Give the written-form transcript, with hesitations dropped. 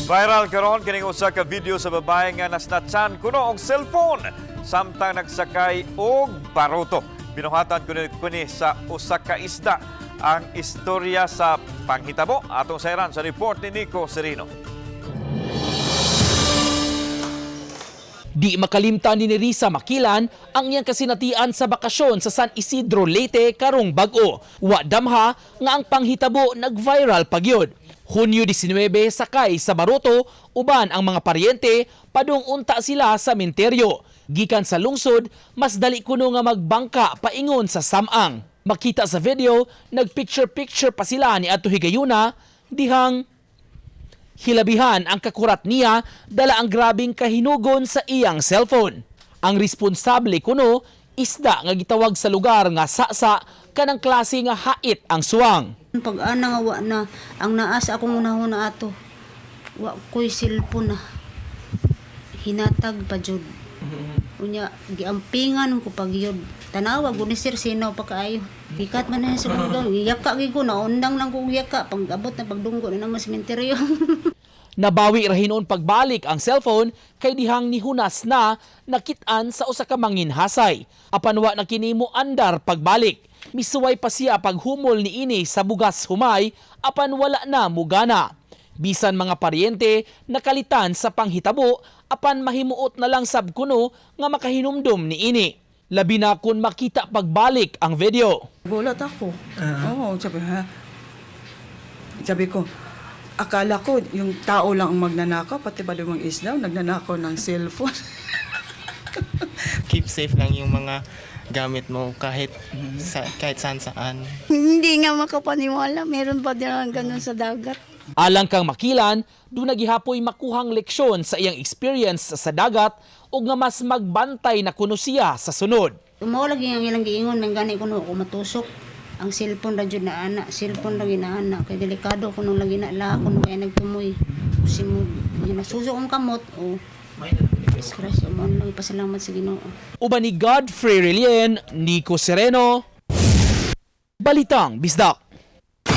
Viral karon kining usa ka video sa babae nga nasnatchan kuno og cellphone samtang nagsakay og baroto. Binuhatan kuno kuni sa usa ka isda. Ang istorya sa panghitabo atong sayran sa report ni Nico Serino. Di makalimtan ni Nerissa Makilan ang iyang kasinatian sa bakasyon sa San Isidro, Leyte karong bag-o. Wa damha nga ang panghitabo nag-viral pagyud. Hunyo 19, sakay sa baroto uban ang mga paryente padung unta sila sa minteryo. Gikan sa lungsod, mas dali kuno nga magbangka paingon sa Samang. Makita sa video, nagpicture-picture pa sila ni Ato Higayuna dihang hilabihan ang kakurat niya dala ang grabing kahinugon sa iyang cellphone. Ang responsable kuno isda nga gitawag sa lugar nga sasa, kanang klase nga hait ang suwang. Pag ana nga wa na ang naa sa akong unahuna ato. Wa ko'y cellphone na. Hinatag pa jud. Unya giampingan ko pag yun. Tanawa gud ni sir, sinaw pa kaayo. Ikat man na sa gudong. Yaka gyud ko, naundang lang ko og yaka pag abot na pagdunggo na naman sa sementeryo. Nabawi ra hinuon pagbalik ang cellphone kay dihang nihunas na nakit-an sa usa ka manginhasay. Apan wa na kini mo andar pagbalik. Misuway pa siya paghumol niini sa bugas humay apan wala na mugana. Bisan mga paryente nakalitan sa panghitabo apan mahimuot na lang sab kuno nga makahinumdum niini. Labi na kung makita pagbalik ang video. Gulat ako. Oo, sabi, ha? Sabi ko, akala ko yung tao lang ang magnanakaw, pati ba yung isda, nagnanakaw ng cellphone. Keep safe lang yung mga gamit mo kahit sa, kahit saan saan. Hindi nga makapaniwala, meron pa din ang ganun sa dagat. Alang kang Makilan, doon nagihapoy makuhang leksyon sa iyang experience sa dagat ug nga mas magbantay na kuno siya sa sunod. Mao lagi ang ilang giingon man gani kuno ako matusok. Ang cellphone ra jud na ana, cellphone ra gyud na ana kay delikado kuno lagi na la kuno kay nagtumoy. Simod nasuso ang kamot o Christ, mo lang pasalamat sa Ginoo. Uban ni Godfrey Relien, Nico Sereno, Balitang Bisdak.